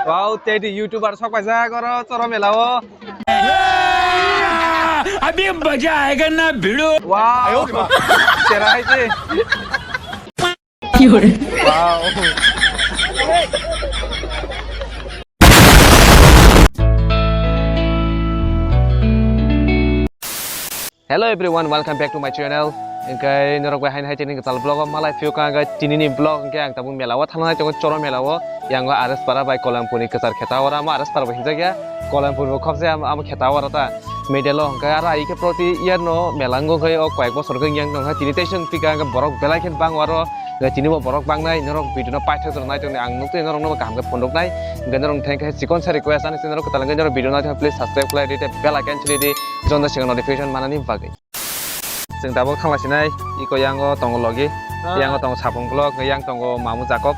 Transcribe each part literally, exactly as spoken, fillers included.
Wow, tei di YouTuber sok paijak oro choro mela o. Abhi maza aayega na bhidu. Wow. Sera hai se. Wow. Hello everyone, welcome back to my channel. Hingke norok bai haino hai tini kwtal vlog o malai phiyok ang, hingke tini ni vlog hingke ang tabuk mela o thangnai tongo, choro mela o, yango R S Para bai Kolampur ni kwchar kheta oro, amo R S Para bo hinjak ya, Kolampur bo khobjai amo, amo kheta oro ta. Middle o hingke aro ai khe proti year no mela wngkha o koyek bosor wngkha yang tongkha, tini tei chwng tika hingke borok belai khe bang oro, hingke tini bo borok bangnai, norok video no paithak jora nai tongni ang nukti norok no kaham khe phunuknai, hingke norok thengkhe chikon sa request ani channel o kwtal hingke norok video no please subscribe khlai di, tei bell icon chili di, jonda sigo notification manani bagwi. Chwng tabuk thangla sinai, iko yango tongo logi, ah, yango tongo Sapung Vlog, yang tongo Mamu Jakob.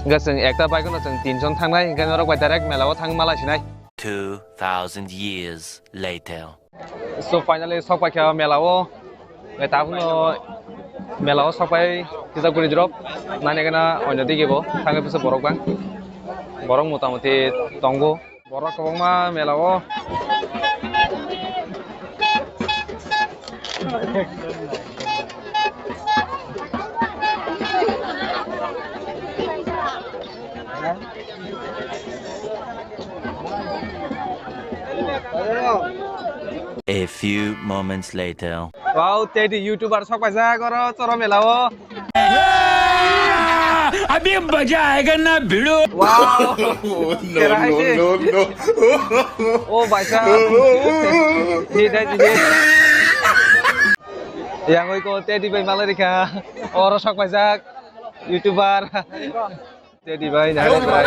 Hingke chwng ekta bike no chwng tin jon thangnai, hingke norok bai direct mela o thang malai sinai. Two thousand years later. So finally sok paikha mela o. Hingke tabuk no mela o sok pai kisa guri drop. Nani gana onyo digi bo thangwi bisa borok bang. Borok motamoti tongo. Borok kwbangma mela o. A few moments later. Wow, tei di YouTuber sok paijak oro choro mela o. Abhi maza aayega na bhidu. Wow. Oh, no, no, no, no. Oh, bhai sahab. Ye dai, ye. Yang oi ko tei di bai malai rikha. Oro sok paijak YouTuber. Teddy bhai, nai, nai, nai.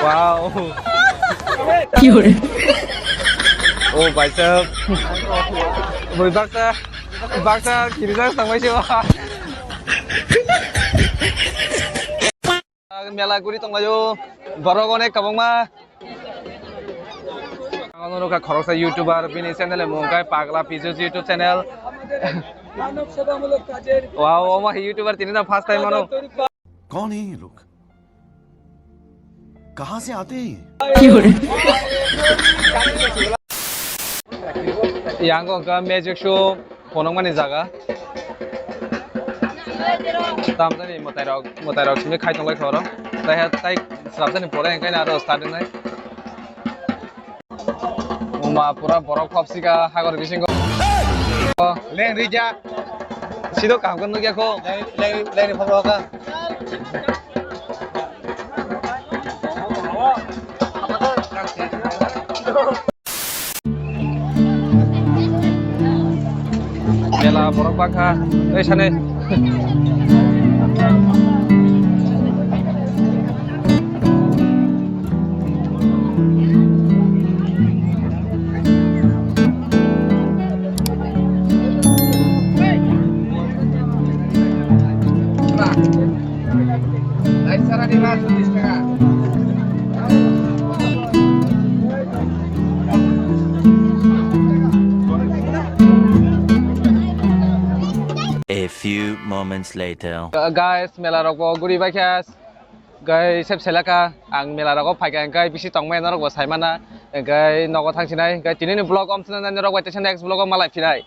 Wow. Ki hore? Oh, bhai sahab. Bhai baksa, baksa, kiri jak tangbai se. Mela guri tonglaio, borok onek kwbangma. Ang nukha khoroksa YouTuber, bini channel ni mung khe Pagla Pijus YouTube channel. Wow, omo hai YouTuber tini na first time ano. कौन है ये लोग? कहाँ से आते हैं ये? Yang ko ka magic show. Phunukmani jaga. Tamjani mwtairok, mwtairok simi khai tonglai kha oro. Tai ha, tai swrapjani pore hingkhe aro start wngnai. Uma pura borok khopsika hagor bisingo. Leng rija. Sido kaham khe nukya kho. Leng, leng, leng phobroka. Mela borok bangkha, oi sane. A few moments later. Guys, mela rok bo guri bai kha. Guys, sep selaka ang mela rogo phaikha, hingkhe bisi tongmani norok bo saimana, hingkhe nogo thangsinai, hingkhe tini ni vlog om sinai norok bai teisa next vlog o malai phinai.